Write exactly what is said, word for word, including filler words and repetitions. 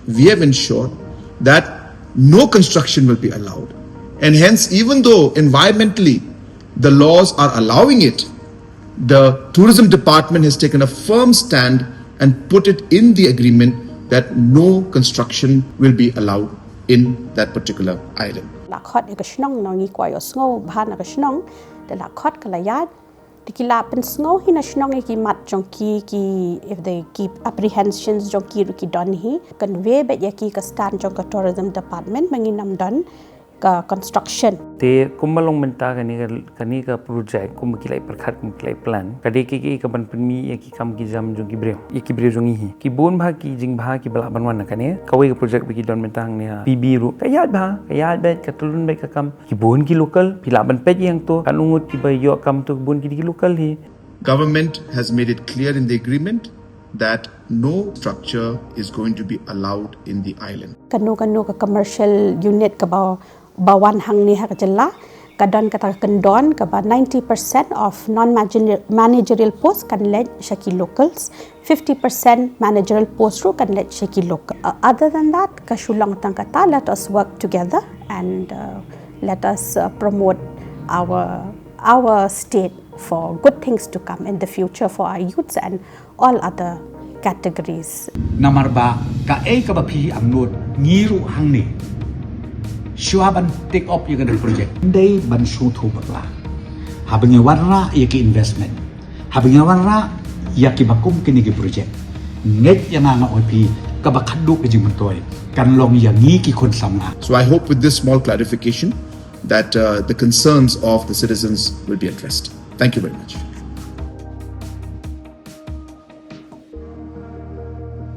we have ensured that no construction will be allowed. And hence, even though environmentally the laws are allowing it, the tourism department has taken a firm stand and put it in the agreement that no construction will be allowed in that particular island. La khot ïa ka shnong, nong ngi kwah ïohsngew bha na ka shnong, da la khot ka la ïaid. Te ki la pynsngew hi na shnong ïa ki mat jong ki, ki, if they keep apprehensions jong ki ruh ki don hi. Convey beit ïa ki ka stand jong ka tourism department ba ngin ym don ka construction. Te kumba long mynta kane ka, kane ka project, kumba ki la ïa pyrkhat, kumba ki la ïa plan, ka dei ka, ka, ka ban pynmih ïa ki kam ki jam jong ki briew, ïa ki briew jong ngi hi. Ki bun bha ki jingbha kiba lah ban wan na kane. Kawei ka project ba ki don mynta hangne ha P B ruh, ka ïaid bha, ka ïaid beit, ka tyllun beit ka kam. Ki bun ki local, phi lah ban peit ïa hangto, katno ngut kiba ïoh kam to, ki bun ki dei ki local hi. Government has made it clear in the agreement that no structure is going to be allowed in the island. Kano kano ka commercial unit kaba, ba wan hangne ha ka jylla, ka don kata ka kyndon kaba ninety percent of non-managerial post kan leit sha ki locals, fifty percent managerial post ruh kan leit sha ki local. Uh, other than that, ka shu long tang kata, let us work together and, uh, let us, uh, promote our, our state for good things to come in the future for our youths and all other categories. Namar ba kaei kaba phi angnud, ngi ruh hangne, shuwa ban take up ïa kane ka project, dei ban sngewthuh bakla. Haba ngi wanrah ïa ki investment, haba ngi wanrah ïa kiba kum kine ki project, ngeit ïa nga, nga ong ïa phi, kaba khadduh ka jingmyntoi kan long ïa ngi ki khun samla. So I hope with this small clarification that, uh, the concerns of the citizens will be addressed. Thank you very much.